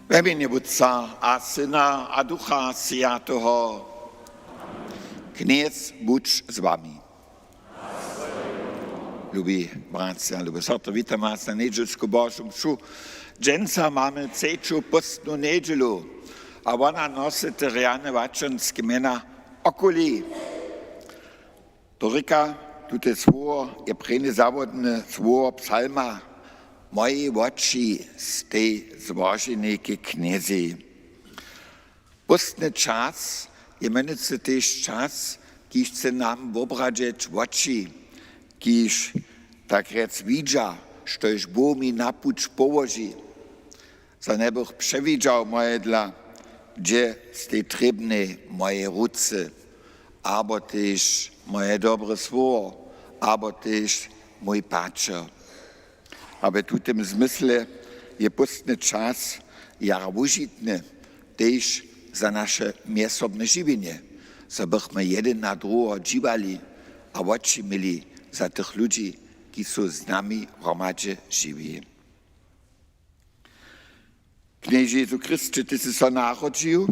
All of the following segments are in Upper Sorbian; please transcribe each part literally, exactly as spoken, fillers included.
We mjenje Wótca a Syna a Ducha Swjateho. Knjez budź z wami. Lubi bratřa, lube sotry, witam was na njedźelsku Božu mšu. Dźensa mamy třeću póstnu njedźelu a wona nosytej rjane łaćonske mjena Oculi. To rěka, tute słowo je prěnje zawodne słowo psalma: Moje woči stej złožene ke Knjezej. Póstny čas je mjenujcy tež čas, kiž chce nam wobradźeć woči, kiž, tak rjec, widźa, štož Bóh mi na puć połoži. Zo njebych přewidźał mojedla, hdźe stej trěbne moje ruce, abo tež moje dobre słowo, abo tež mój pačer. A w tutym zmysle je póstny čas jara wužitny tež za naše mjezsobne žiwjenje, zo bychmy jedyn na druheho dźiwali a woči měli za tych ludźi, kiž su z nami hromadźe žiwi. Knježe Jezu Chrysće, ty sy so narodźił,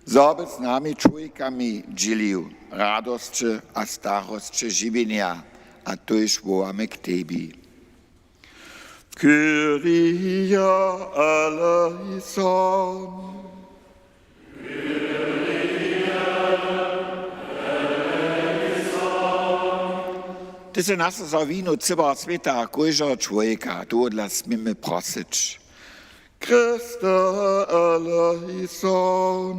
zo by z nami čłowjekami dźělił radosće a starosće žiwjenja, a tójž wołamy k tebi. Kyrie eleison. Ty sy nas za winu cyłeho swěta a kóždeho čłowjeka, tohodla směmy prosyć. Christe eleison.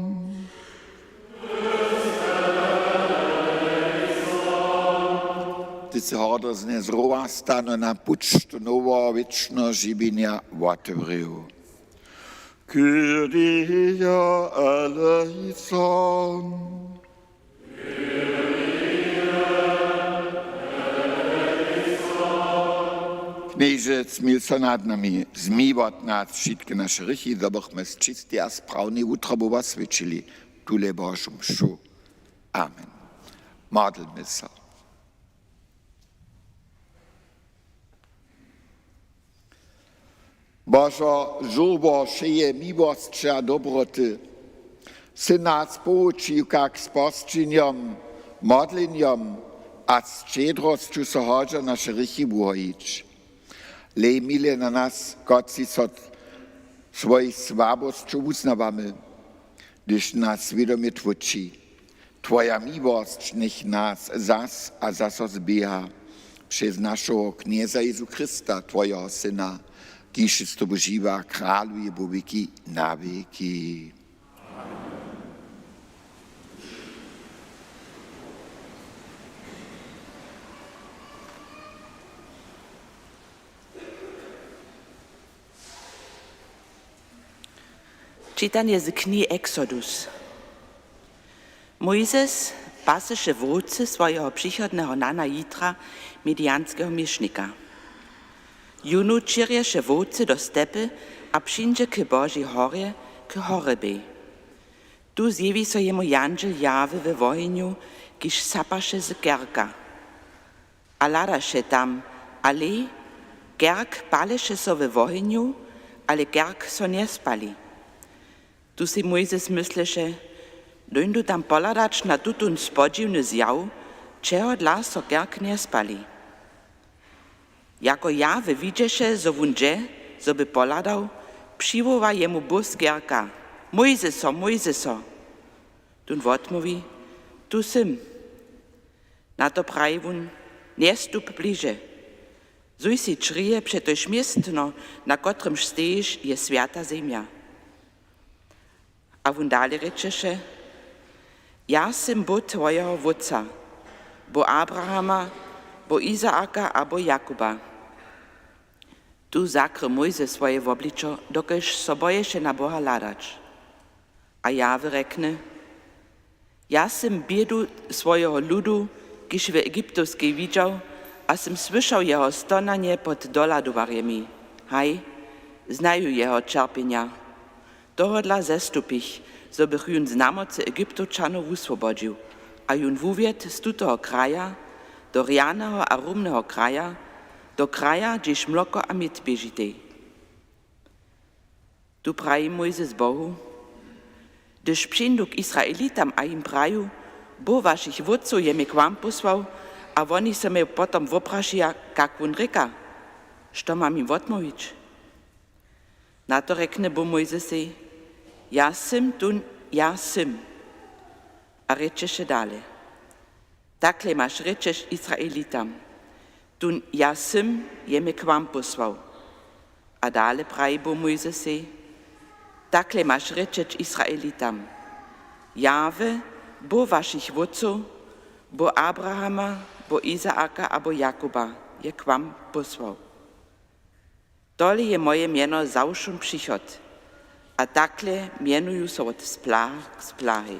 Ty sy hordoznje z rowa stano na puć do noweho wěčneho žiwjenja wotewrěł. Kyrie eleison. Knježe, smil so nad nami, zmyj wot nas wšitke naše hrěchi, zo bychmy z čistej a sprawnej wutrobu woswjećili tule Božu mšu. Amen. Modlmy so. Božo žurbo wšeje miłosće a dobroty, sy nas poučił, kak z posćenjom, modlenjom a šćedrosću so hodźa naše hrěchi wuhojić. Lej mile na nas, kotřiž so swojich słabosćow wuznawamy, hdyž nas swědomje tłóči. Twoja miłosć njech nas zas a zaso zběha přez našeho Knjeza Jezu Chrysta, twojeho Syna, kiž z tobu žiwa, kraluje wo wěki na wěki. Čitanje z knihi Exodus. Mojzes pasyše wowcy swojeho přichodneho nana Jitra, midianskeho měšnika. Jónu ćěrješe wowcy do stepy a přińdźe k Božej horje, k Horebej. Tu zjewi so jemu jandźel Jahwe we wohenju, kiž sapaše z kerka. A hladaše tam, ale kerk paleše so we wohenju, ale kerk so njespali. Tu sej Mojzes mysleše: Dóńdu tam pohladać na tutón spodźiwny zjaw, čehodla so kerk njespali. Jako Jahwe widźeše, zo wón dźe, zo by pohladał, přiwoła jemu Bóh z kerka: Mojzeso, Mojzeso! Tón wotmołwi: Tu sym. Na to praji wón: Njestup bliže. Zuj sej črije, přetož městno, na kotrymž steješ, je swjata zemja. A wón dale rěčeše: Ja sym Bóh twojeho wótca, Bóh Abrahama, Bóh Izaaka a Bóh Jakuba. Tu zakrył Mojzes swoje wobličo, dokelž so boješe na Boha hladać. A Jahwe rjekny: Ja sym bědu swojeho ludu, kiž w Egiptowskej, widźał a sym słyšał jeho stonanje pod dohladowarjemi. Haj, znaju jeho ćerpjenja. Tohodla zestupich, zo bych jón z namocy Egiptowčanow wuswobodził a jón wuwjedł z tutoho kraja do rjaneho a rumneho kraja, do kraja, hdźež mloko a měd běžitej. Tu praji Mójzes Bohu: Hdyž přińdu k Izraelitam a jim praju: Bóh wašich wótcow je mje k wam pósłał, a woni so mje potom woprašija, kak wón rěka, što mam jim wotmołwić? Na to rjekny Bóh Mójzesej: Ja sym, chtón ja sym. A rěčeše dale: Takle maš rěčeć Izraelitam: Chtón ja sym je mje k wam pósłał. A dale praji Bóh Mójzesej: Takle maš rěčeć Izraelitam: Jahwe, Bóh wašich wótcow, Bóh Abrahama, Bóh Izaaka a Bóh Jakuba je k wam pósłał. Tole je moje mjeno zawšón přichod, a takle mjenuju so wot spla-, k splahi.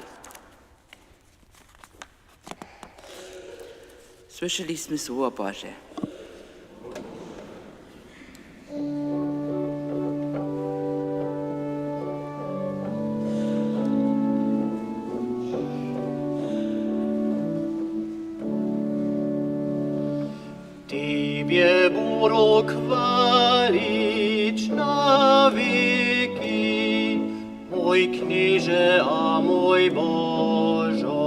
Słyšeli smy słowo Bože. Tebje budu chwalić na wěki, mój Knježe a mój Božo.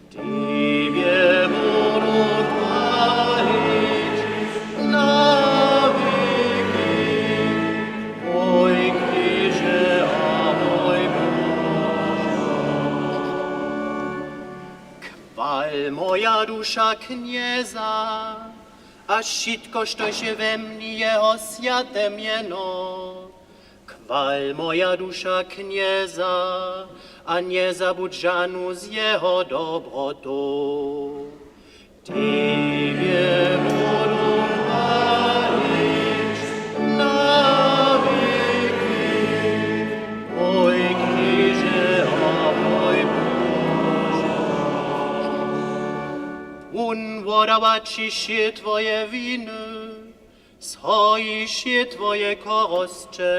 Tebje budu chwalić na wěki, mój Knježe a mój Božo. Chwal, moja duša, Knjeza, a wšitko, štož je we mni, jeho swjate mjeno. Chwal, moja duša, Knjeza, a njezabudź žanu z jeho dobrotow. Tebje budu chwalić na wěki, mój Knježe a mój Božo. Wón wodawa ći wšě twoje winy, zhoji wšě twoje chorosće.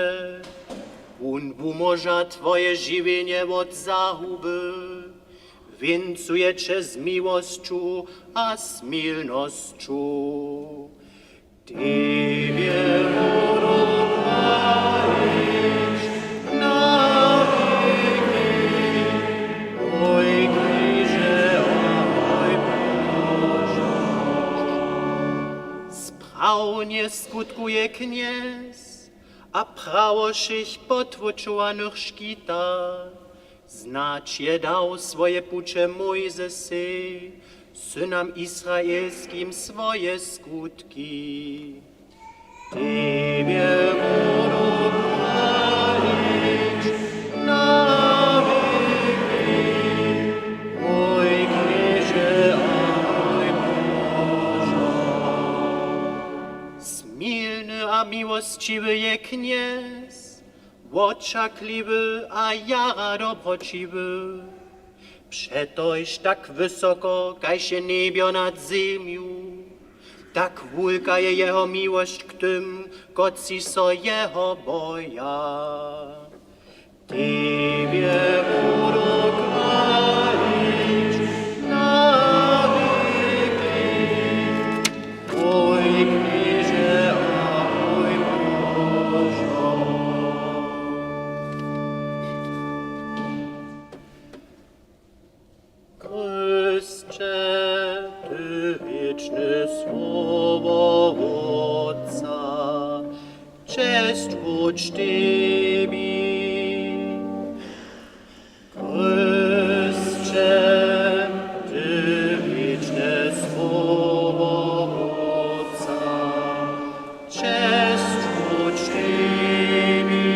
Wón wumóža twoje žiwjenje wot zahuby, wěncuje će z miłosću a smilnosću. Tebje budu chwalić na wěki, mój Knježe a mój Božo. Sprawnje skutkuje Knjez a prawo wšěch potłóčowanych škita. Znać je dał swoje puće Mójzesej, synam izraelskim swoje skutki. Tebje budu chwalić na wěki, mój Knježe a mój Božo. Smilny a miłosćiwy je Knjez, wočakliwy a jara dobroćiwy. Přetož tak wysoko, kaž je njebjo nad zemju, tak wulka je jeho miłosć k tym, kotřiž so jeho boja. Tebje budu chwalić na wěki, mój Knježe a mój Božo. Chrysće, ty wěčne słowo Wótca, česć budź tebi. Chrysće, ty wěčne słowo Wótca, česć budź tebi.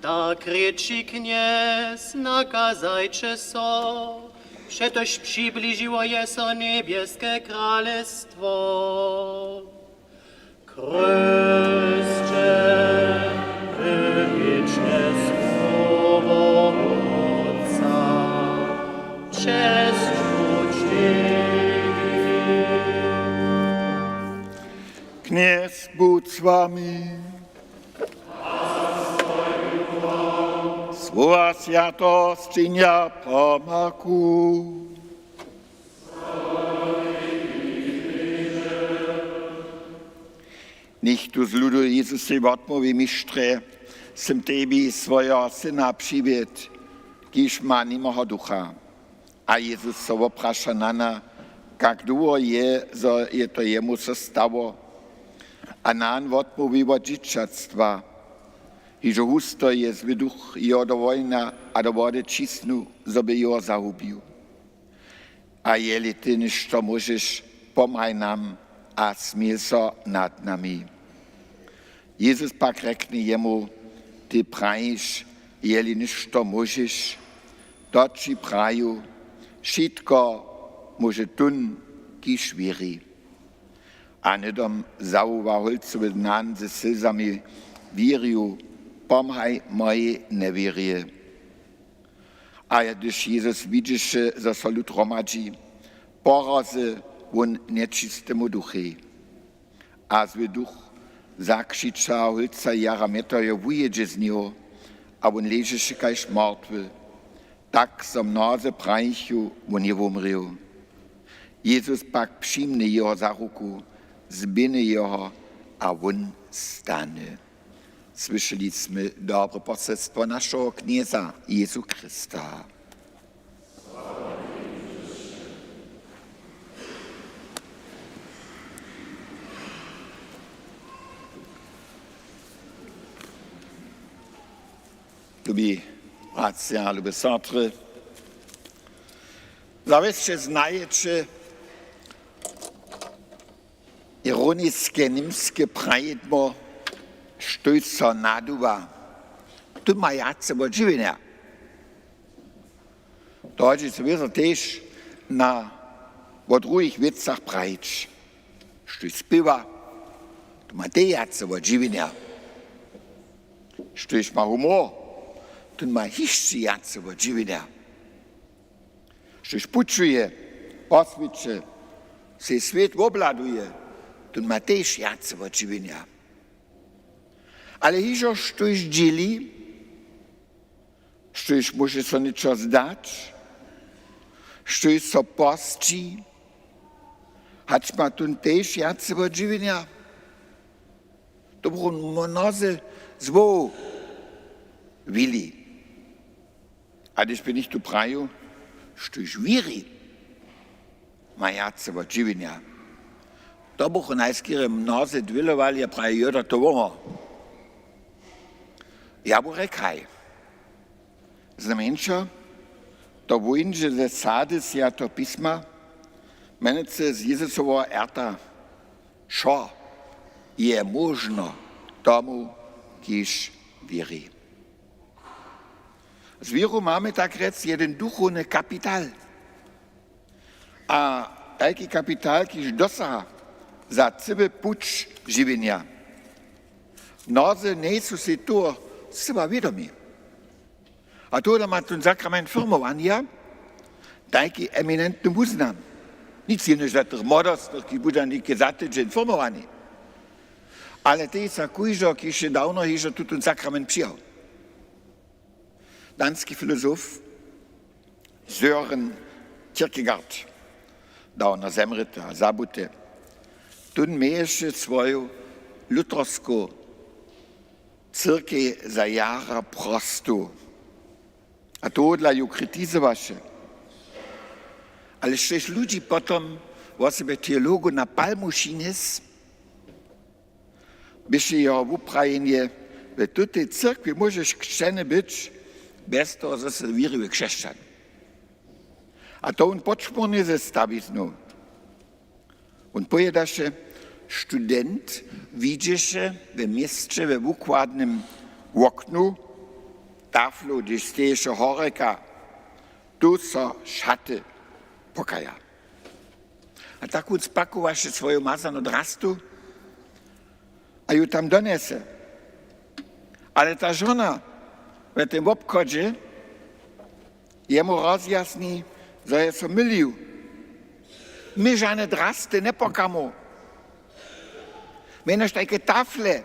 Tak rěči Knjez: Nakazajće so, přetož přibližiło je so njebjeske kralestwo. Chrysće, ty wěčne słowo Wótca, česć budź tebi. Knjez budź z wami. Słowa swjato sčinja po maku. Něchtó z ludu Jezusej wotmołwi: Mištrje, sym tebi swojeho syna přiwědł, kiž ma nimoho ducha. A Jezus so wopraša Nana, kak dołho je, zo je to jemu so stało. A Nan wotmołwi: Wot dźěćatstwa. Hižo husto je zły duch jeho do wojna a do wody ćisnył, zo by jeho zahubił. A jeli ty něšto móžeš, pomhaj nam a smil so nad nami. Jezus pak rjekny jemu: Ty prajiš, jeli něšto móžeš, to ći praju, wšitko móže tón, kiž wěri. A hnydom zawoła hólcowy Nan ze slzami: Wěrju, pomhaj mojej njewěrje. A hdyž Jezus widźeše, zo so lud hromadźi, pohrozy wón nječistemu duchej. A zły duch zakřiča, hólca jara mjetojo wujědźe z njeho, a wón ležeše kaž mortwy. Tak so mnozy prajichu: Wón je wumrěł. Jezus pak přimny jeho za ruku, zběhny jeho a wón stany. Słyšeli smy dobre poselstwo našeho Knjeza Jezu Chrysta. Lubi bratřa, lube sotry, zawěsće znajeće ironiske němske prajidło: Štóž so naduwa, tón ma wjace wot žiwjenja. To hodźi so wězo tež na, wo druhich wěcach prajić: Štóž spěwa, tón ma tež wjace wot žiwjenja. Štóž ma humor, tón ma hišće wjace wot žiwjenja. Štóž pućuje, po swěće, sej swět wobhladuje, tón ma tež wjace wot žiwjenja. Ale hižo štóž dźěli, štóž móže so něčo zdać, štóž so posći, hač ma tón tež wjace wot žiwjenja. To buchu mnozy zwołowili. A hdyž by něchtó prajił: Štóž wěri, ma wjace wot žiwjenja, to buchu najskerje mnozy dwělowali a prajił: Jo, to to womo. Ja bu rjekł: Haj. Znajmjeńša to wuńdźe ze sady swjateho pisma, mjenujcy z Jezusoweho erta: Wšo je móžno tomu, kiž wěri. Z wěru mamy, tak rjec, jedyn duchowny kapital. A tajki kapital, kiž dosaha za cyły puć žiwjenja. Mnozy njejsu sej toho scyła wědomi. A tohodla ma tón sakrament firmowanja tajki eminentny wuznam. Nic jenož za tych młodostnych, kiž budźa něke za tydźeń firmowani. Ale tež za kóždeho, kiž je dawno hižo tutón sakrament přijał. Danski filozof Søren Kierkegaard, dawno zemrěty a zabuty, tón měješe swoju luthersku cyrkej za jara prostu. A tohodla ju kritizowaše. Ale štož ludźi potom, wosebje teologow, na palmu přinjesł, běše jeho wuprajenje: W tutej cyrkwi móžeš křćeny być bjez toho, zo sy wěriwy křesćan. A to wón podšmórnje ze stawiznu. Wón powědaše: Student widźeše we měsće we wukładnym woknu taflu, hdźež steješe horjeka: Tu so šaty pokaja. A tak wón spakowaše swoju mazanu drastu a ju tam donjese. Ale ta žona w tym wobchodźe jemu rozjasni, zo je so mylił. My žane drasty njepokamy. My jenož tajke tafle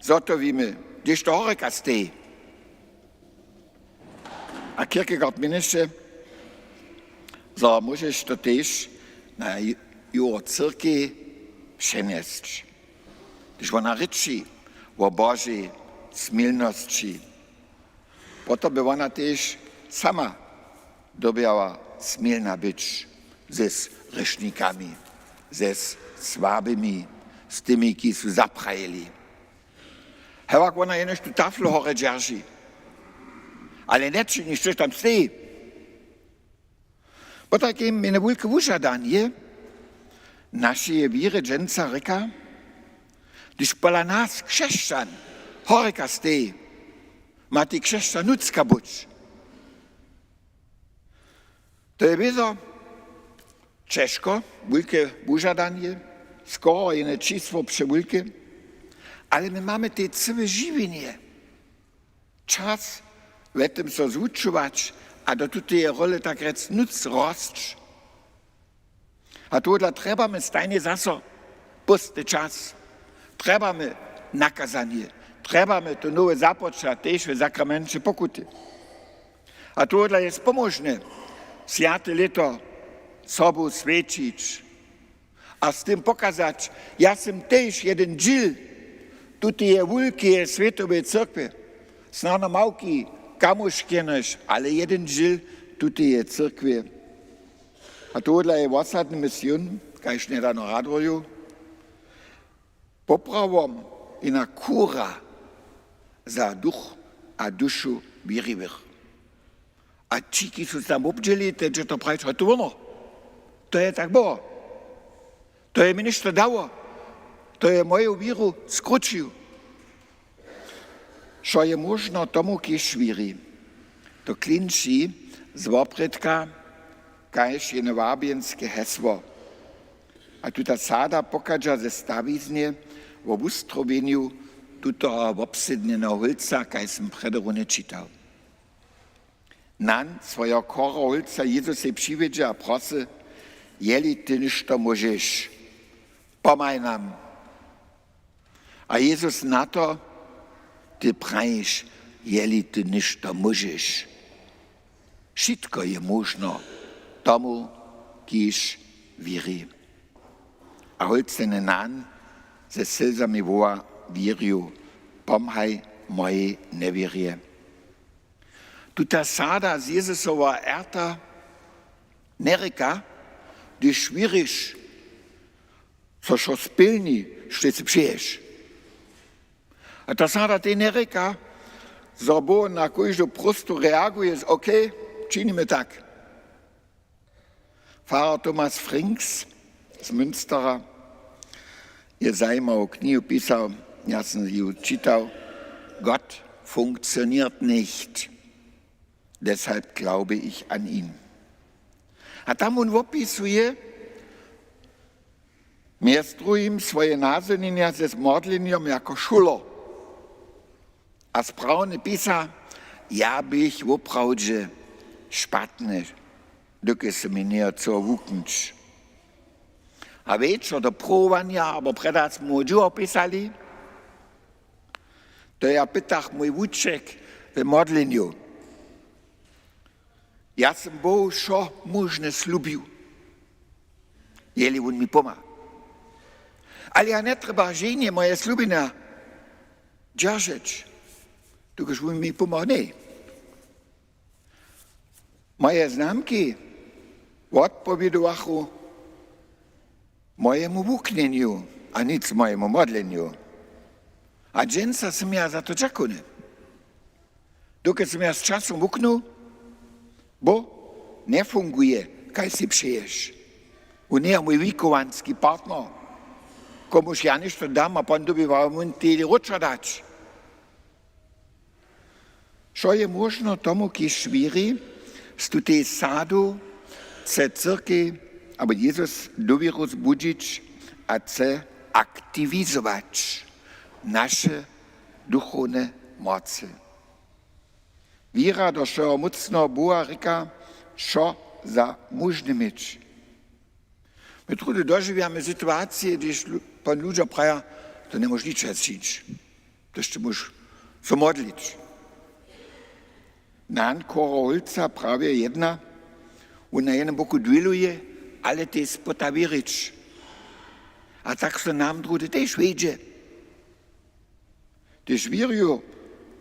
zhotowimy, hdźež to horjeka steji. A Kierkegaard měnješe, zo móžeš to tež na ju-, jeho cyrkej přenjesć. Hdyž wona rěči wo Božej smilnosći, potom by wona tež sama dyrbjała smilna być ze hrěšnikami, ze słabymi, z tymi, ki su zaprajili. Hewak wona jenož tu taflu hore dźerži, ale nječini, štož tam steji. Potajkim je wulke wužadanje našeje wěry dźensa rěka, hdyž pola nas křesćan horjeka steji, ma tež křesćan nutřka być. To je wězo ćežko, wulke wužadanje, skoro jene čisło přewulke, ale my mamy tež cyłe žiwjenje, čas we tym so zwučować a do tuteje role, tak rjec, nutř rosć. A tohodla trjebamy stajnje zaso pusty čas. Trjebamy nakazanje. Trjebamy to nowe započać tež w sakramenće pokuty. A tohodla je spomóžne swjate lěto sobu swjećić a z tym pokazać: Ja sym tež jedyn dźěl tuteje wulkeje swětoweje cyrkwje. Snano małki kamužk jenož, ale jedyn dźěl tuteje cyrkwje. A tohodla je wosadny mision, kaž njedawno radworju, poprawom jena kura za duch a dušu wěriwych. A ći, ki su tam wobdźěli, te dźe to prajić: Hotowono. To je tak było. To je mi něšto dało. To je moju wěru skrućił. Wšo je móžno tomu, kiž wěri. To klinči z woprědka kaž jeno wabjenske hesło. A tuta sada pochadźa ze stawiznje wo wustrowjenju tutoho wobsednjeneho hólca, kaž sym prjedy runje čitał. Nan swojeho chorego hólca Jězusej přiwjedźe a prosy: Jeli ty něšto móžeš, pomhaj nam. A Jězus na to: Ty prajiš, jeli ty něšto móžeš. Wšitko je móžno tomu, kiž wěri. A hólc ten nan ze slzami woła: Wěrju, pomhaj mojej njewěrje. Tuta sada z Jezusoweho rta njerěka: Hdyž wěriš, so wšo spjelni, štož sy přeješ. A ta sada tež njerěka, zo Bóh na kóždu próstwu reaguje z: Okej, činimy tak. Farar Thomas Frincks z Münstera je zajimawu knihu pisał, ja sym ju čitał: Gott funktioniert nicht, deshalb glaube ich an ihn. A tam wón wopisuje mjez druhim swoje nazhonjenja z modlenjom jako šuler. A sprawny pisa: Ja běch woprawdźe špatny, dokelž sy mi njejo chcył wuknyć. A wječor do pruwowanja abo prjedy smy dźiwo pisali: To ja pytach mój wuček w modlenju. Ja sym Bohu wšo móžne slubił, jeli wón mi pomha. Ale ja njetrjeba ženje moje slubjenja dźeržeć, dokelž wón mi pomhał njej. Moje znamki wotpowědowachu mojemu wuknjenju a nic mojemu modlenju. A dźensa sym ja za to dźakowny. Dokelž sym ja z časom wuknył, Bóh njefunguje, kaž sy přeješ. Wón njeje mój wikowanski partner, komuž ja něšto dam a potom dyrbi wón tež wróćo dać. Wšo je móžno tomu, kiž wěri. Z tutej sadu chce cyrkej abo Jezus dowěru zbudźić a chce aktiwizować naše duchowne mocy. Wěra do wšehomócneho Boha rěka wšo za móžne měć. My druhdy dožiwjamy situacije, hdyž lu-, pon ludźo praja: To njemóžeš ničo čińć, to sće móžeš so modlić. Nan chorego hólca prawje jedna, wón na jednym boku dwěluje, ale tež spyta wěrić. A tak so nam druhdy tež wjedźe. Hdyž wěrju,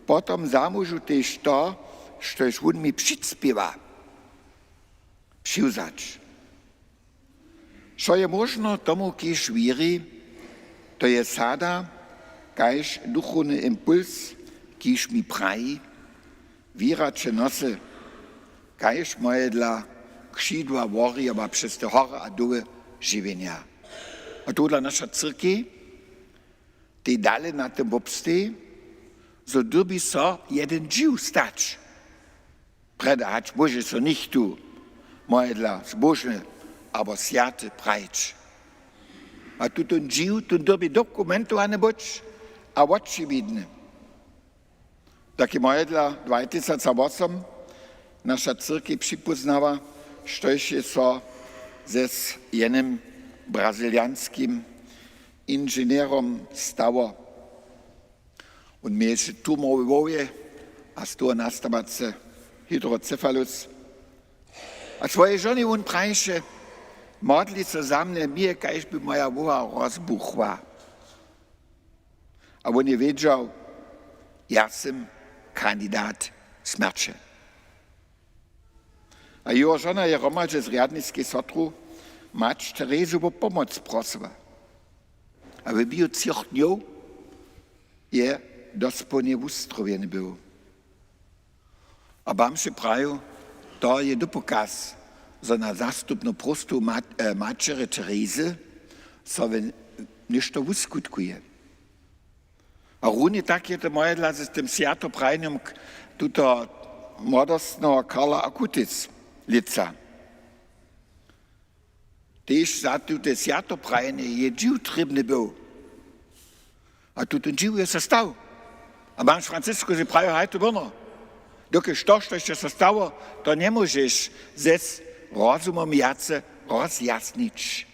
potom zamóžu tež to, štož wón mi přispěwa, přiwzać. Wšo je móžno tomu, kiž wěri. To je sada kaž duchowny impuls, kiž mi praji: Wěra će nosy kaž mojedla křidła worjała přez te hory a doły žiwjenja. A tohodla naša cyrkej tej dale na tym wobsteji, zo dyrbi so jeden dźiw stać. Prjedy hač móže so něchtó mojedla zbožny abo swjaty prajić. A tutón dźiw, tón dyrbi dokumentowany być a wočiwidny. Tak je mojedla dwaj tysac a wosom naša cyrkej připóznała, štož je so z jenym brazilianskim inženjerom stało. Wón měješe tumor we hłowje a z toho nastawacy hydrocefalus. A swojej žonje wón prajiše: Modli so za mnje, mnje kaž by moja hłowa rozbuchła. A wón je wědźał: Ja sym kandidat smjerće. A jeho žona je hromadźe z rjadniskej sotru mać Terezu wo pomoc prosyła. A w běhu třoch dnjow je dospołnje wustrowjeny był. A bamž je prajił: To je dopokaz, zo na zastupnu próstwu mat-, e, maćerje Terezy so w-, něšto wuskutkuje. A runje tak je to mojedla z tym swjatoprajenjom k-, tuto młodostneho Karla Acutis lětsa. Tež za tute swjatoprajenje je dźiw trěbny był. A tutón dźiw je so stał. A bamž Franciskus je prajił: Haj, to wěrno, dokelž to, što je so stało, to njemóžeš z rozumom wjace rozjasnić.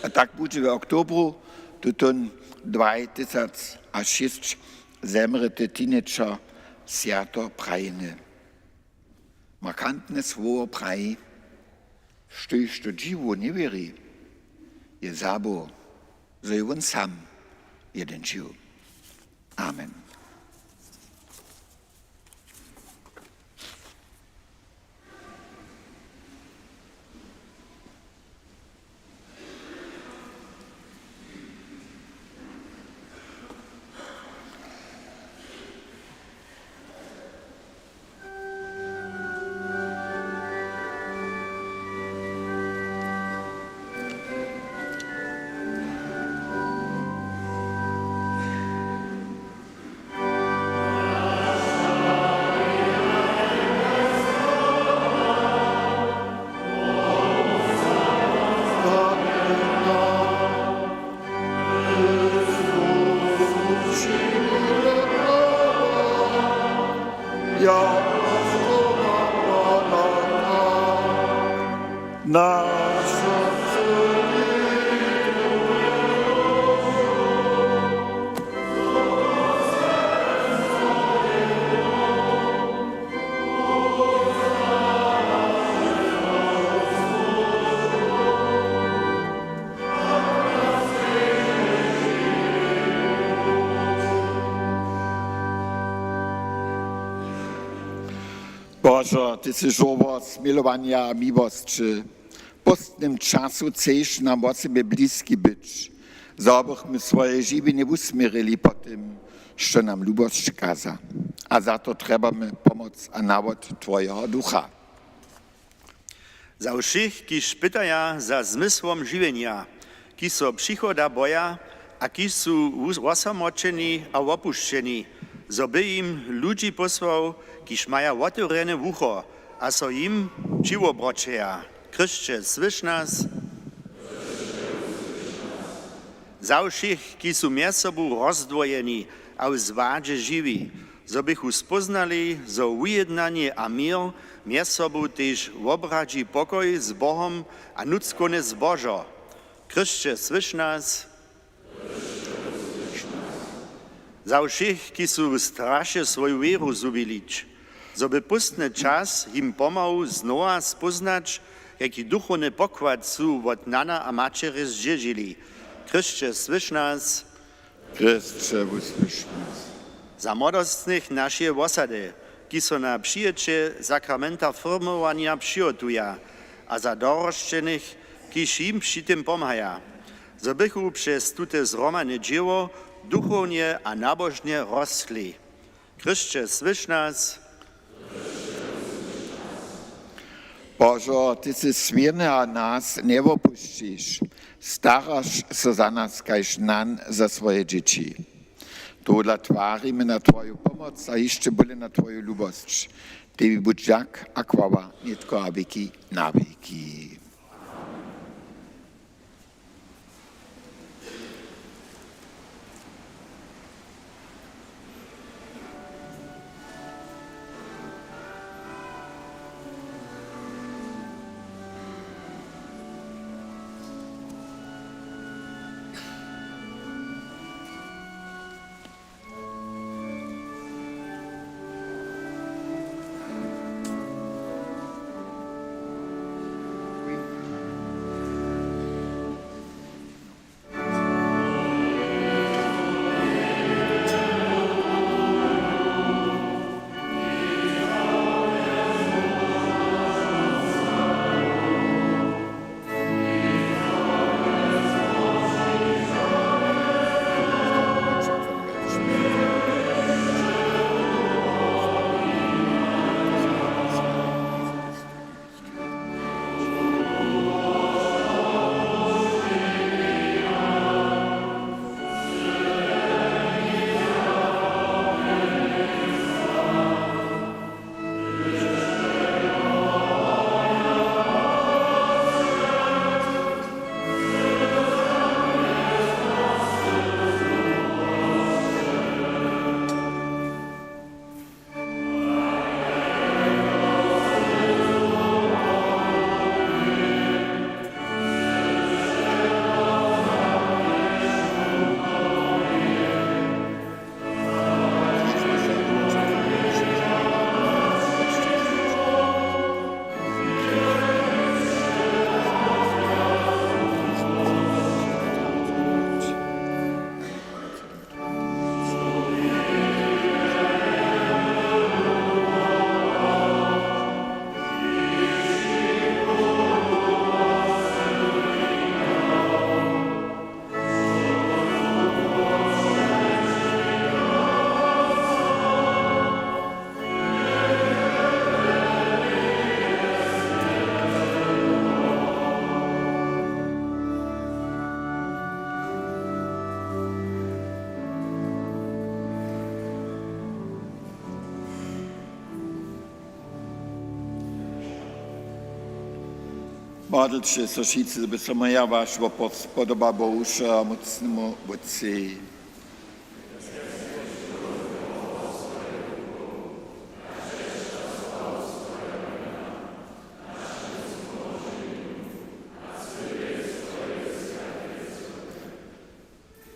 A tak budźe w oktobru tutón dwaj tysac a šěsć zemrěty teenager swjatoprajeny. Markantne słowo praji: Štóž do dźiwu njewěri, je zabył, zo je wón sam jeden dźiw. Amen. Božo, ty sy žórło smilowanja a miłosće. W póstnym času chceš nam wosebje bliski być, zo bychmy swoje žiwjenje wusměrili po tym, što nam lubosć kaza. A za to trjebamy pomoc a nawod twojeho Ducha. Za wšěch, kiž pytaja za zmysłom žiwjenja, kiž so přichoda boja a kiž su wus-, wosamoćeni a wopušćeni, zo by jim ludźi pósłał, kiž maja wotewrjene wucho a so jim přiwobroćeja. Chrysće, słyš nas. Za wšěch, kiž su mjez sobu rozdwojeni a w zwadźe žiwi, zo bychu spóznali, zo wujednanje a měr mjez sobu tež wobradźi pokoj z Bohom a nutřkowne zbožo. Chrysće, słyš nas. Za wšěch, kiž su w straše swoju wěru zhubilić, zo by póstny čas jim pomhał znowa spóznać, jaki duchowny pokład su wot nana a maćerje zdźěržili. Chrysće, słyš nas. Chrysće, wusłyš nas. Za młodostnych našeje wosady, kiž so na přijěće sakramenta firmowanja přihotuja, a za dorosćenych, kiž jim při tym pomhaja, zo bychu přez tute zhromadne dźěło duchownje a nabožnje rostli. Chrysće, słyš nas. Božo, ty sy swěrny a nas njewopušćiš. Staraš so za nas kaž nan za swoje dźěći. Tohodla twarimy na twoju pomoc a hišće bóle na twoju lubosć. Tebi budź dźak a chwała nětko a wěki na wěki. Modlće so wšitcy, zo by so moja waš wopor spodoba Bohu, wšehomócnemu Wótcej.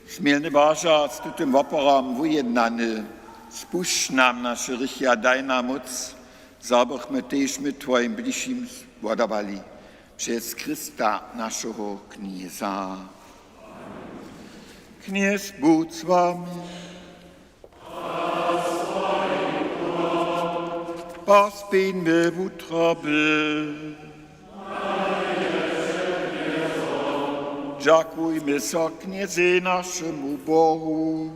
Smilny Božo, z tutym woporom wujednany, spušć nam naše hrěchi a daj nam móc, zo bychmy tež my twojim bližšim wodawali. Přez Chrysta, našeho Knjeza. Knjez budź z wami. Pospěń we wutroby. Dźakujmy so Knjezej, našemu Bohu.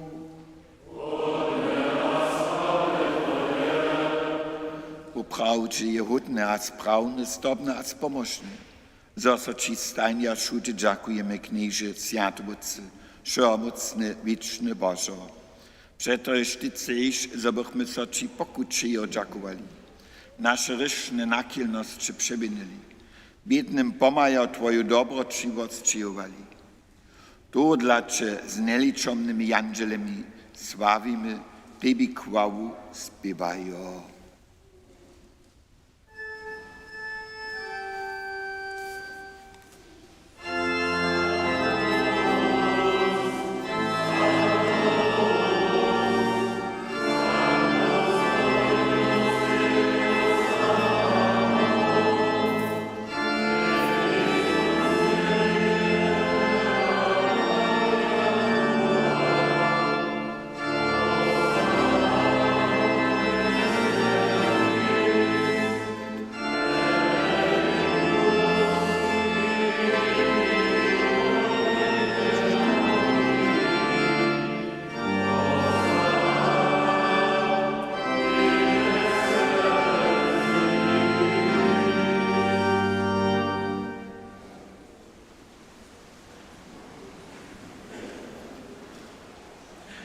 Woprawdźe je hódne a sprawne, zdobne a spomóžne, zo so ći stajnje a wšudźe dźakujemy, Knježe, swjaty Wótče, wšehomócny, wěčny Božo. Přetož ty chceš, zo bychmy so ći pokućejo dźakowali, naše hryšne nachilnosće přeměnili, bědnym pomhajo twoju dobroćiwosć čěhowali. Tohodla će z njeličomnymi jandźelemi sławimy, tebi chwalu spěwajo.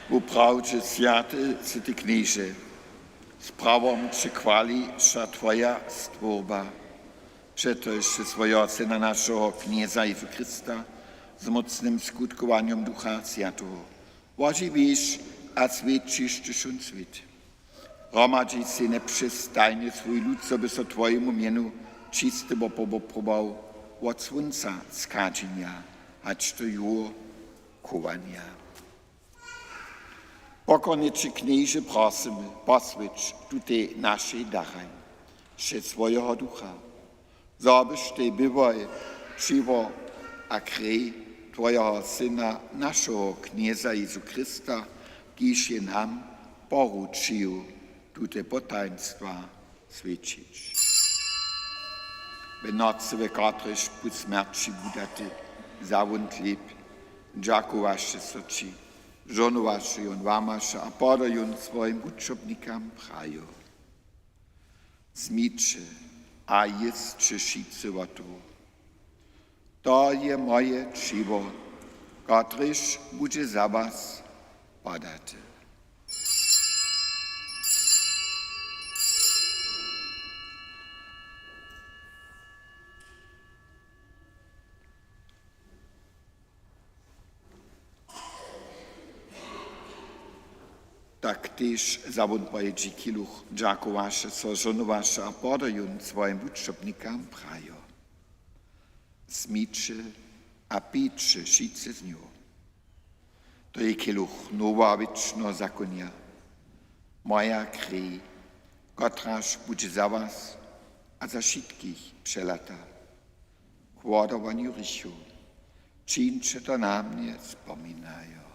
Woprawdźe swjaty sy ty, Knježe, z prawom će chwali wša twoja stwórba. Přetož sy swojeho Syna, našeho Knjeza Jezu Chrysta, z mócnym skutkowanjom Ducha Swjateho wožiwiš a swjećiš, hdyž wón swět. Hromadźi sej njepřestajnje swój lud, zo by so twojemu mjenu čisty wopr-, woprował wot słónca schadźenja hač do juho chowanja. Pokornje će, Knježe, prosymy, poswjeć tutej našej daraj přez swojeho Ducha, zo byštej byłoj ćiwo a krej twojeho Syna, našeho Knjeza Jezu Chrysta, kiž je nam poručił tute potajnstwa swjećić. We nocy, we kotrejž put smjerći bu daty, wza wón chlěb, dźakowaše so ći, žohnowaše jón, łamaše a poda jón swojim wučobnikam, prajo: Wzmiće a jěsće wšitcy wot toho. To je moje ćiwo, kotrež budźe za was podate. Tak tež wza wón po jědźi keluch, dźakowaše so, žohnowaše a poda jón swojim wučobnikam, prajo: Wzmiće a pijće wšitcy z njeho. To je keluch noweho wěčneho zakonja, moja krej, kotraž budźe za was a za wšitkich přelata k wodawanju hrěchow. Čińće to na mnje spominajo.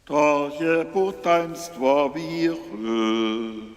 To je potajnstwo wěry.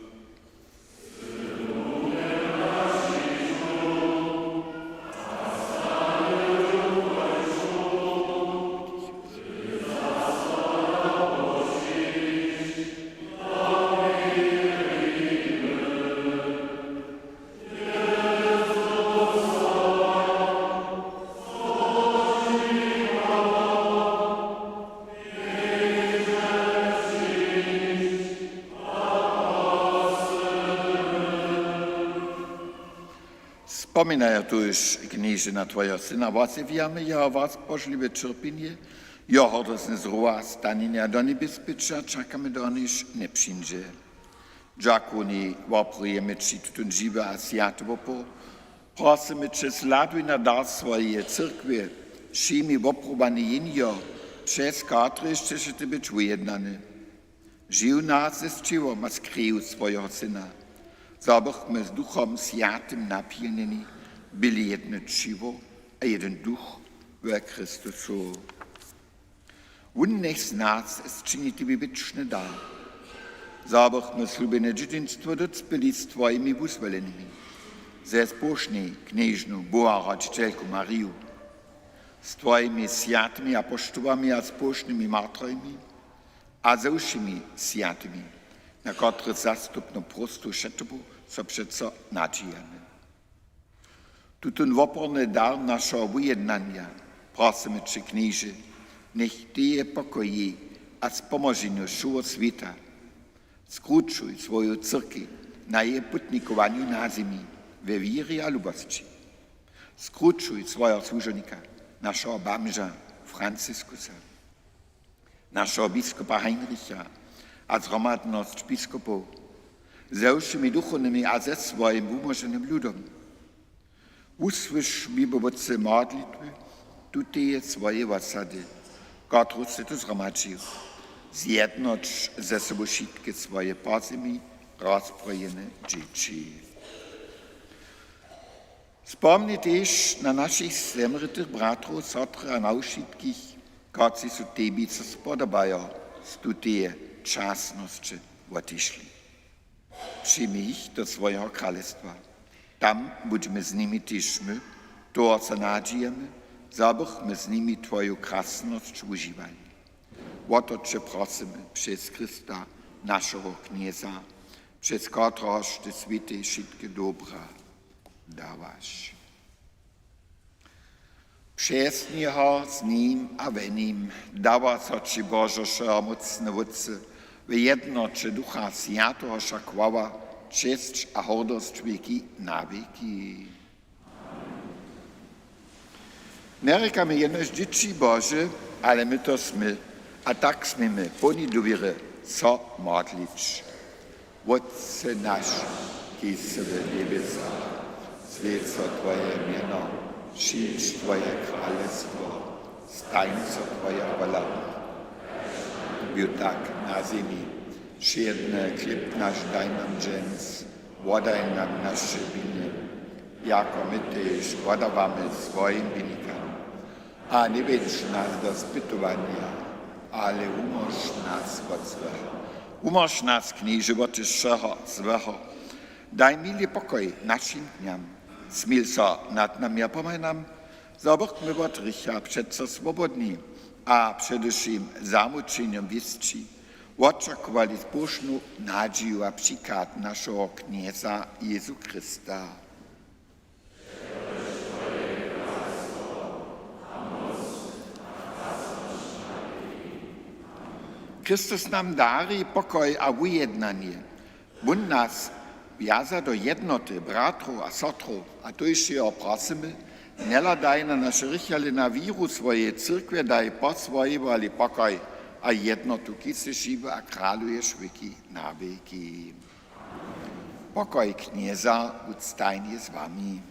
Spominajo tuž, Knježe, na twojeho Syna, wozjewjamy jeho wospožliwe ćerpjenje, jeho hordostne zrowastanjenje a do njebjes byće, a čakamy, donež wón přińdźe. Dźakowni woprujemy ći tutón žiwy a swjaty wopor. Prosymy će, sladuj na dar swojeje cyrkwje, přijmi wopruwanje jeniho, přez kotrež chceš ty być wujednany. Žiw nas z ćěłom a z kreju swojeho Syna, zo bychmy z Duchom Swjatym napjelnjeni byli jedne ćěło a jeden duch we Chrystusu. Wón njech z nas sčini tebi wěčny dar, zo bychmy slubjene dźěćinstwo docpěli z twojimi wuzwolenymi, ze spožnej knježnu Boha rodźićelku Mariju, z twojimi swjatymi apoštołami a spožnymi martrami a ze wšěmi swjatymi, na kotrych zastupnu próstwu wšetobu so přeco nadźijamy. Tutón woporny dar našeho wujednanja, prosymy će, Knježe, njech dej pokoji a spomoženju wšeho swěta. Skrućuj swoju cyrkej na jeje putnikowanju na zemi we wěrje a lubosći. Skrućuj swojeho słužownika, našeho bamža Franciskusa, našeho biskopa Heinricha a zhromadnosć biskopow, ze wšěmi duchownymi a ze swojim wumóženym ludom. Wusłyš, mi Bóh, wot te modlitwy tuteje swojej wosady, kotruž sy tu zhromadźił. Zjednoć ze sobu wšitke swoje po zemi rozprojene dźěći. Spomni tež na našich zemrětych bratrow, sotry a na wšitkich, kotřiž su tebi so spodobajo z tuteje časnosće wotišli. Přijmi jich do swojeho kralestwa. Tam budźemy z nimi tež my, toho so nadźijemy, zo bychmy z nimi twoju krasnosć wužiwali. Wo to će prosymy přez Chrysta, našeho Knjeza, přez kotrehož ty swětej wšitke dobra dawaš. Přez njeho, z nim a we nim dawa so ći, Božo, wšehomócny Wótče, w jednoće Ducha Swjateho wša chwała, česć a hordosć wěki na wěki. Njerěkamy jenož dźěći Bože, ale my to smy. A tak směmy połni dowěry so modlić. Wótče naš, kiž sy w njebjesach, swjeć so twoje mjeno, přińdź twoje kralestwo, stań so twoja wola, bju tak na zemi. Wšědny chlěb naš daj nam dźens, wodaj nam naše winy, jako my tež wodawamy swojim winikam. A njewjedź nas do spytowanja, ale wumóž nas wot złeho. Wumóž nas, Knježe, wot wšeho złeho. Daj miłi pokoj našim dnjam. Smil so nad nami a pomhaj nam, zo bychmy wot hrěcha přeco swobodni a přede wšěm zamućenjom wěsći wočakowali społšnu nadźiju a přichad našeho Knjeza Jězu Chrysta. Chrystus nam dari pokoj a wujednanje. Wón nas wjaza do jednoty bratrow a sotrow, a tójž jeho prosymy, njehladaj na naše hrěchy, ale na wěru swojeje cyrkwje daj po swojej woli pokoj a jednotu, kiž sy žiwy a kraluješ wěki na wěki. Pokoj Knjeza budź stajnje z wami.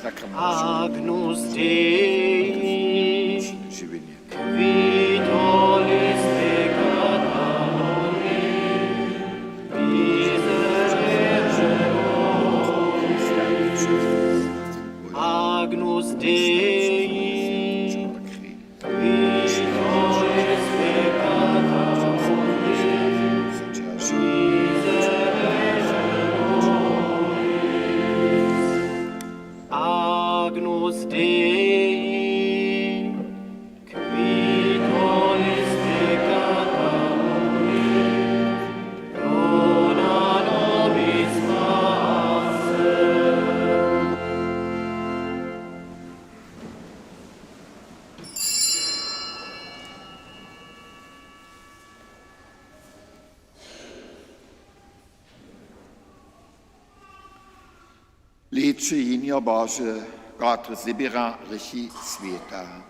Sakrament. Agnus Dei, žiwjenje. Qui tollis peccata mundi, miserere nobis. Agnus Dei, qui tollis peccata mundi, miserere nobis. Agnus Dei, qui tollis peccata mundi, dona nobis pace. Hlejće, Jehnjo Bože, kotrež zběra hrěchi swěta.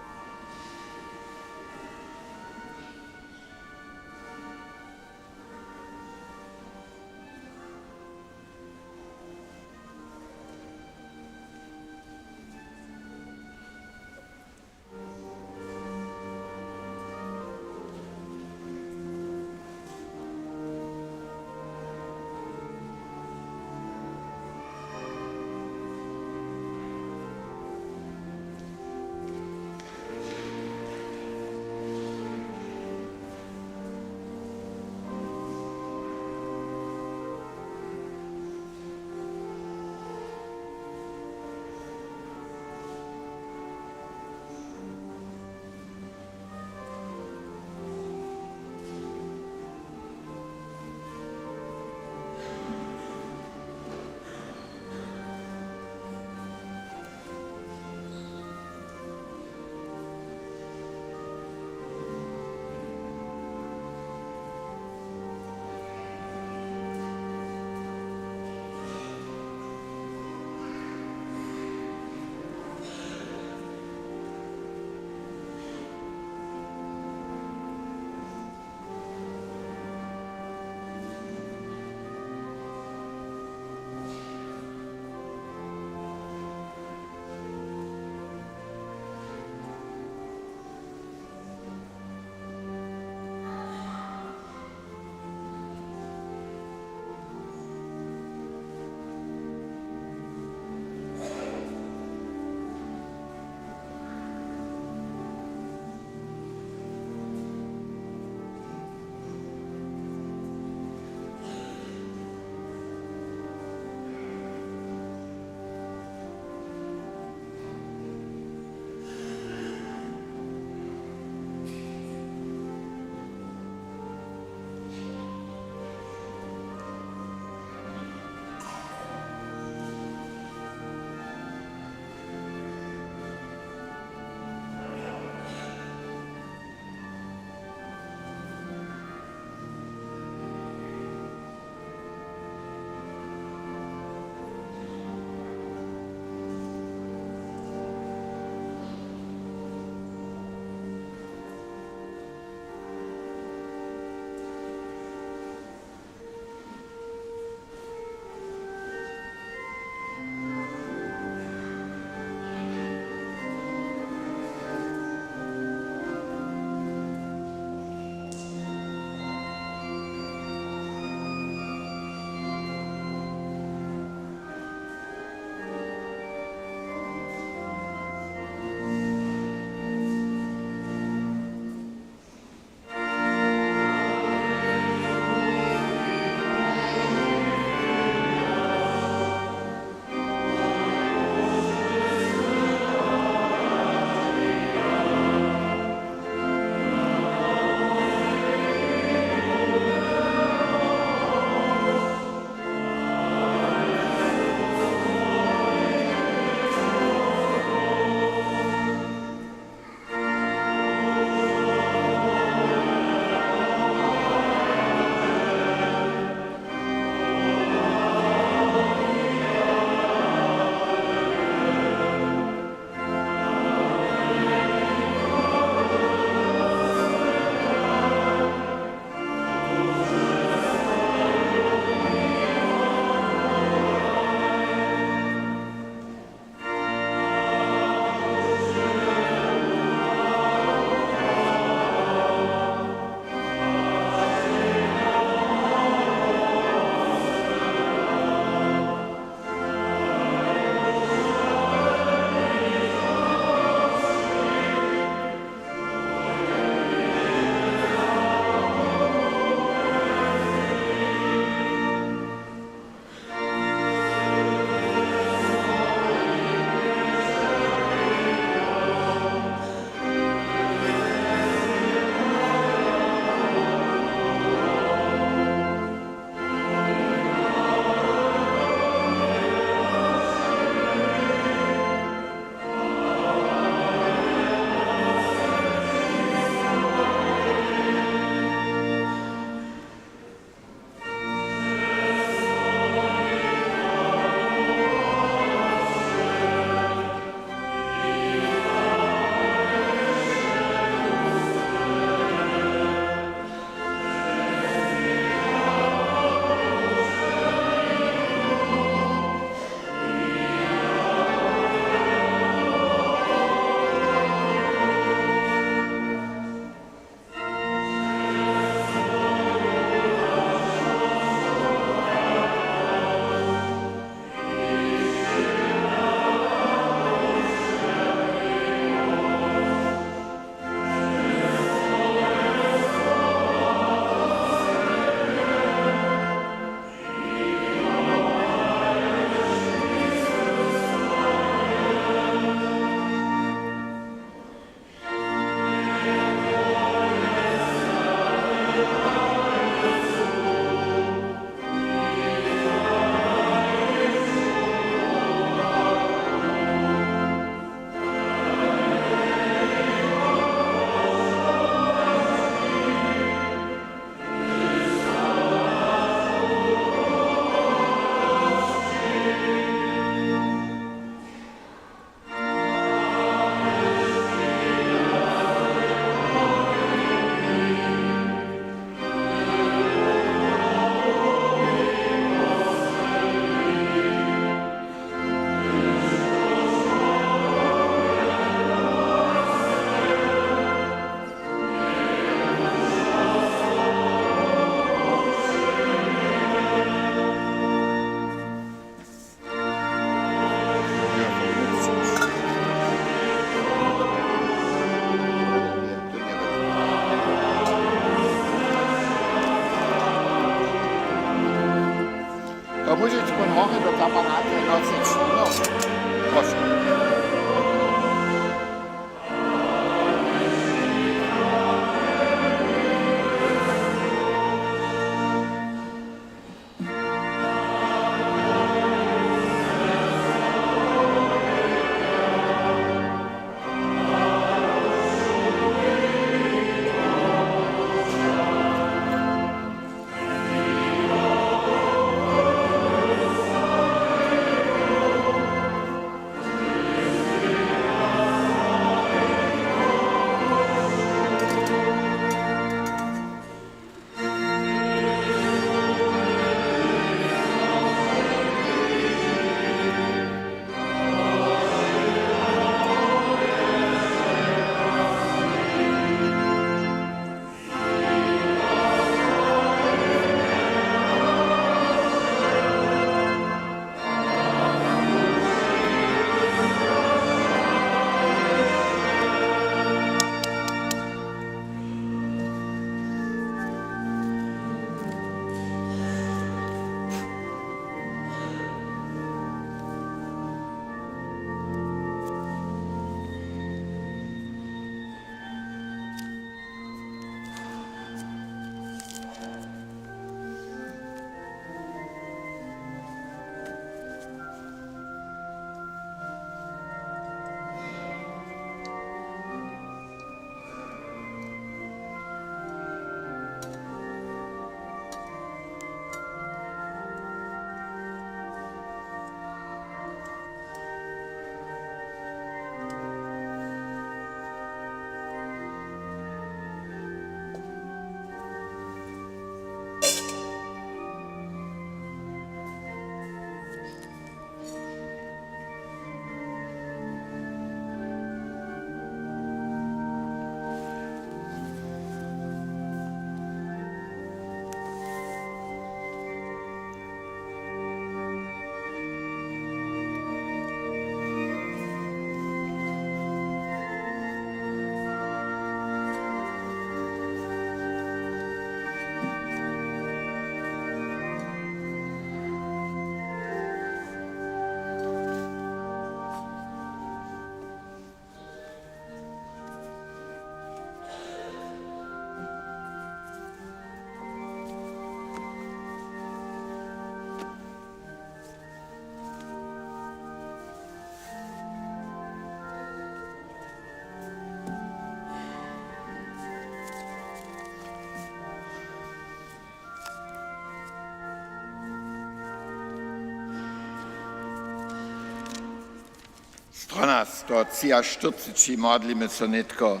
Strona sto třiaštyrceći, modlimy so nětko.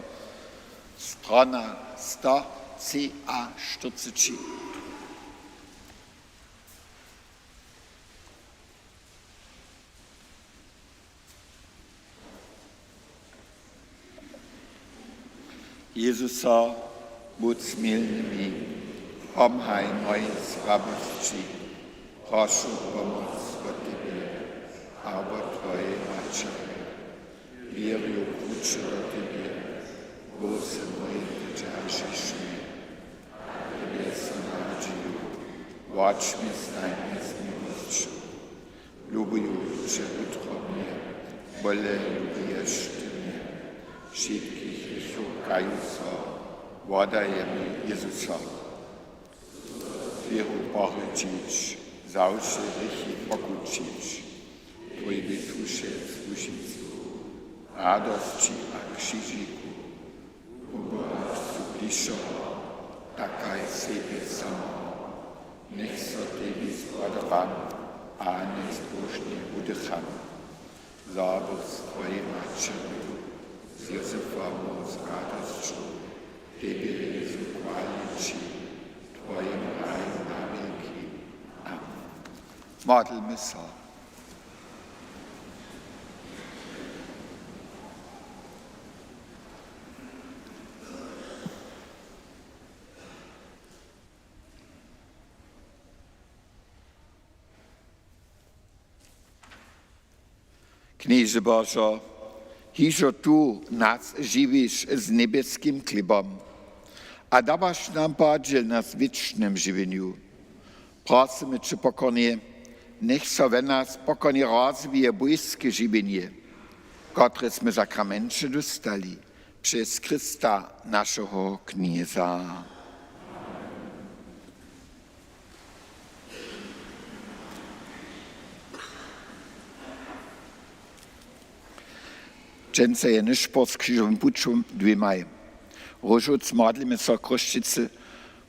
Strona sto třiaštyrceći. Jezuso, budź smilny mi, pomhaj mojej słabosći, prošu pomoc wot Tebje a wot Twojej maćerje. Wěrju kruće do Tebje, błóse mój, dźeržiš mje. Tebje so nadźiju, wotč mje snaj mjez miłosću. Lubuju će wutrobnje, bóle lubuješ Ty mje. Wšitkich hrěchow kaju so, wodaje mi Jezuso. Wěru pohrěčić, za wše hrěchi pokućić, Twojej duše słužicu, radosći a křižiku. Pobohaćcu bližšeho, tak kaž sebje sameho. Njech so Tebi spodoba a njech zbožnje wudycham. Zabył z Twojej maćerju, z Józefom z radosću, Tebje Jezu chwalići, Twojim raju na wěki. Amen. Modlmy so. Knježe Božo, hižo tu nas žiwiš z njebjeskim chlěbom a dawaš nam podźěl na wěčnym žiwjenju. Prosymy Će pokornje, njech so we nas pokornje rozwije bójske žiwjenje, kotrež smy w sakramenće dóstali přez Chrysta, našeho Knjeza. Dźensa je nyšpor z křižowym pućom dwěmaj. Róžowc, modlimy so, Chrósćicy,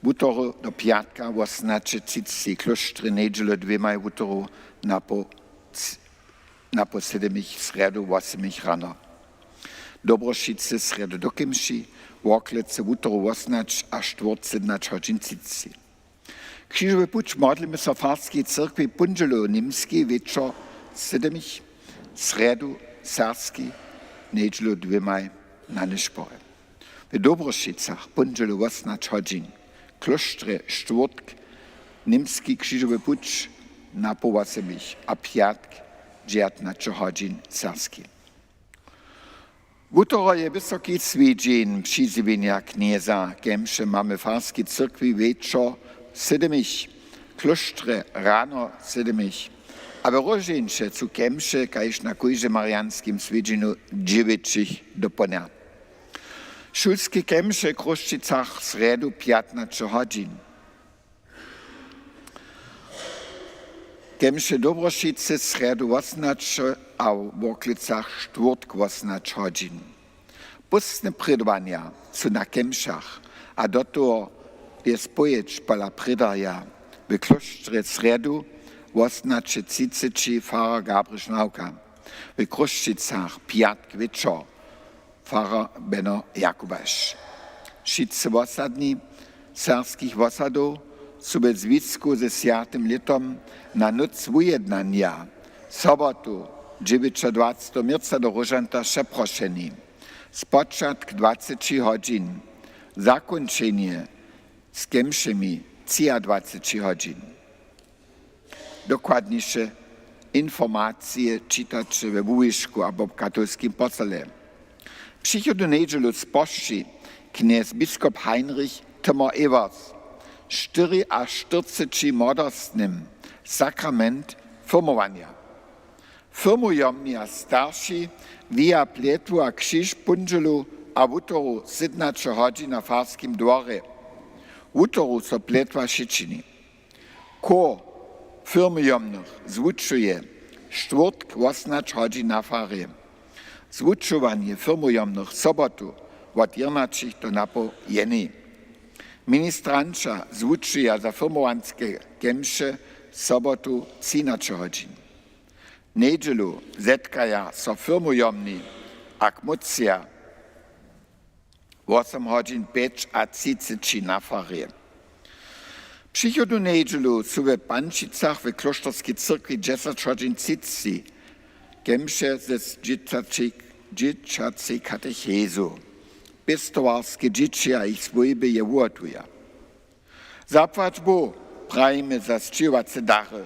wutoru do pjatka wosomnaće třiceći, klóštrje, njedźelu dwěmaj, wutoru napoł, napoł sydomich, srjedu wosomich rano. Dobrošicy, srjedu do Kemši, Worklecy, wutoru wosomnaće a štwórtk sydomnaće hodźin třiceći. Křižowy puć modlimy so w farskej cyrkwi póndźelu w Němskej wječor sydomich, srjedu w Serbskej njedźelu dwěmaj na nyšporje. W Dobrošicach póndźelu wosomnaće hodźin, klóštrje štwórtk, Němski křižowy puć napoł wosomich a pjatk dźewjatnaće hodźin serbski. Wutoru je wysoki swjedźeń přizjewjenja Knjeza. Kemše mamy w farskej cyrkwi wječor sydomich, klóštrje rano sydomich a we Róžeńće su kemše kaž na kóždym marianskim swjedźenju dźewjećich dopołdnja. Šulske kemše w Chrósćicach srjedu pjatnaće hodźin. Kemše w Dobrošicy srjedu wosomnaće a w Worklecach štwórtk wosomnaće hodźin. Póstne prědowanja su na kemšach a do toho je spowědź pola prědarja w klóštrje srjedu wosomnaće třiceći farar Gabriš Nawka, w Chrósćicach pjatk wječor farar Beno Jakubaš. Wšitcy wosadni serbskich wosadow su we zwisku ze swjatym lětom na nóc wujednanja sobotu dźewjećadwaceteho měrca do Róžanta přeprošeni. Spočatk dwaceći hodźin, zakónčenje z kemšemi třiadwaceći hodźin. Dokładniše informacije čitaće we wuwišku abo w katolskim portale. Přichodnu njedźelu spožči knjez biskop Heinrich Timmer Evers štyriaštyrceći młodostnym sakrament firmowanja. Firmujomni a starši wija pljetwu a křiž póndźelu a wutoru sydomnaće hodźin na farskim dworje. Wutoru so pljetwa přičini. Chór firmujomnych zwučuje štwórtk wosomnaće hodźin na farje. Zwučowanje firmujomnych sobotu wot jědnaćich do napoł jenej. Ministranća zwučuja za firmowanske kemše sobotu třinaće hodźin. njedźelu zetkaja so firmujomni a kmócja wosym hodźin pjećatřiceći na farje. Přichodnu njedźelu su w Pančicach w klóšterskej cyrkwi dźesać hodźin třiceći kemše z dźěćacej, dźěćacej katechezu. Pěstowarske dźěći a jich swójby je wuhotuja. Zapłać Bóh, prajimy za sćěhowace dary.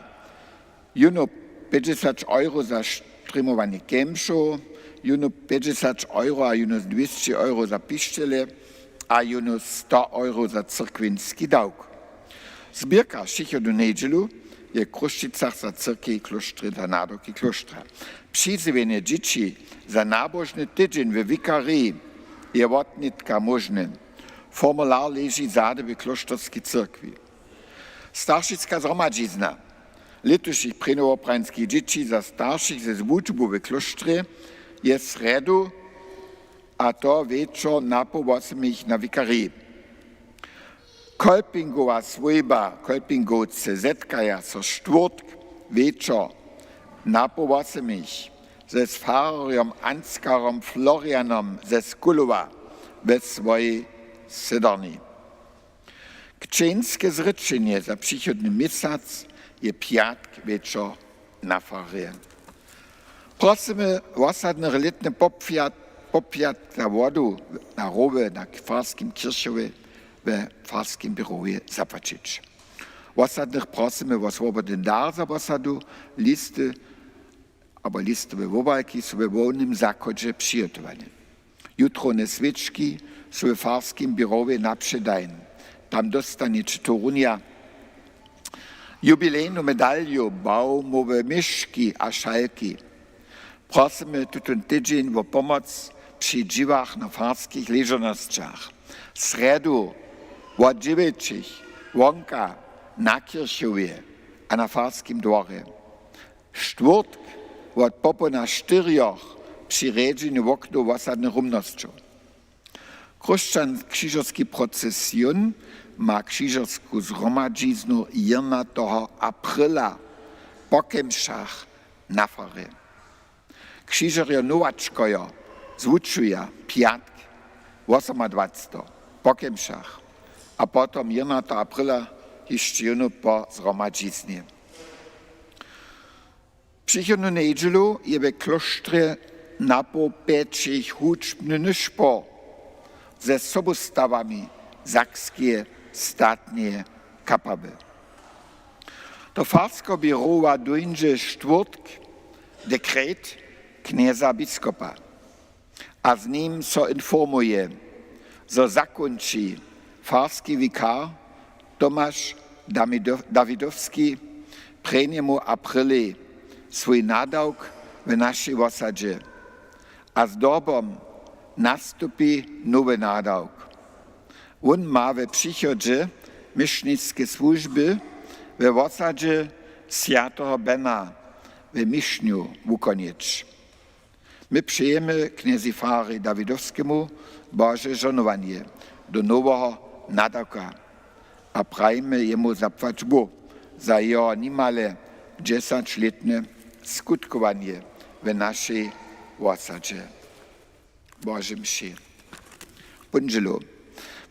Jónu pjećdźesać euro za štrěmowanje kemšow, jónu pjećdźesać euro a jónu dwěsći euro za pišćele a jónu sto euro za cyrkwinski dawk. Zběrka přichodnu njedźelu je w Chrósćicach za cyrkej klóštrje, za nadawki klóštra. Přizjewjenje dźěći za nabožny tydźeń we wikariji je wotnětka móžne. Formular leži zady w klóšterskej cyrkwi. Staršiska zhromadźizna lětušich prěnjowopranskich dźěći za staršich ze zwučbu w klóštrje je srjedu, a to wječor napoł wosomich na wikariji. Kolpingowa swójba, Kolpingowce zetkaja so štwórtk wječor napoł wosomich z fararjom Ansgarom Florianom ze Skulowa we swojej sydorni. Křćeńske zrěčenje za přichodny měsac je pjatk wječor na farje. Prosymy wosadnych lětne popjat-, popjat za wodu na rowy na k-, farskim kěrchowje we farskim běrowje zapłaćić. Wosadnych prosymy wo swobodny dar za wosadu, listy abo listowe wobłajki su we hłownym zachodźe přihotowane. Jutrowne swěčki su we farskim běrowje na předajn. Tam dóstanjeće tołunja, jubilejnu medalju, baumowe měški a šalki. Prosymy tutón tydźeń wo pomoc při dźěłach na farskich ležownosćach. Srjedu wot dźewjećich wonka na kěrchowje a na farskim dworje. Štwórtk wot popołdnja štyrjoch při rjedźenju woknow wosadnych rumnosćow. Chróšćan-křižerski procesion ma křižersku zhromadźiznu jědnateho apryla po kemšach na farje. Křižerjo nowačkojo zwučuja pjatk wosomadwaceteho po kemšach a potom jědnateho apryla hišće jónu po zhromadźiznje. Přichodnu njedźelu je we klóštrje napoł pjećich hudźbny nyšpor ze sobustawami Sakskeje statneje kapały. Do farskeho běrowa dóńdźe štwórtk dekret knjeza biskopa a z nim so informuje, zo zakónči farski wikar Tomaš Damido-, Dawidowski prěnjemu aprilej swój nadawk w našej wosadźe a zdobom nastupi nowy nadawk. Wón ma we přichodźe měšniske słužby we wosadźe swjateho Bena we Mišnju wukonjeć. My přejemy knjezej fararjej Dawidowskemu Bože žohnowanje do noweho nadawka a prajimy jemu zapłać Bóh za jeho nimale dźesaćlětne skutkowanje w našej wosadźe. Bože mši. Póndźelu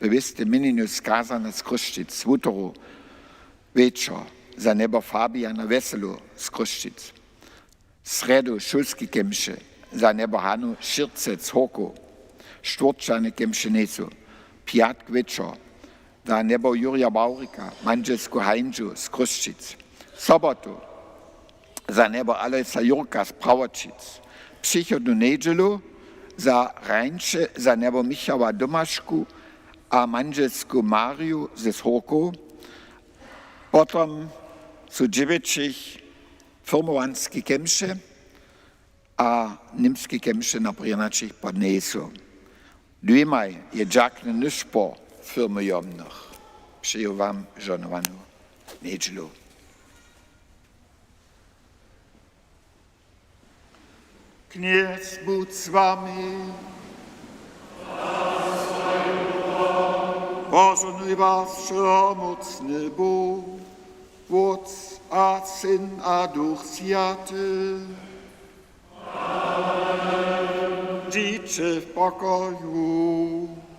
we wěsnym měnjenju skazana z Chrósćic, wutoru wječor za njebo Fabiana Wjeselu z Chrósćic. Srjedu šulske kemše za njebo Hanu Šěrcec Horkow, štwórćane kemše njejsu. Pjatk wječor za njebo Jurja Bawrika, mandźelsku Hańžu z Chrósćic. Sobotu za njebo Alojsa Jurka z Prawoćic. Přichodnu njedźelu za rańše za njebo Michała Domašku a mandźelsku Mariju ze Horkow. Potom su dźewjećich firmowanske kemše a němske kemše na Brěnaćich pod Njejsu. Dwěmaj je dźakny nyšpor firmujomnych. Přeju wam žohnowanu njedźelu. Knjez budź z wami. Požohnuj was wšehomócny Bóh, Wótc a Syn a Duch Swjaty. Dźiće w pokoju.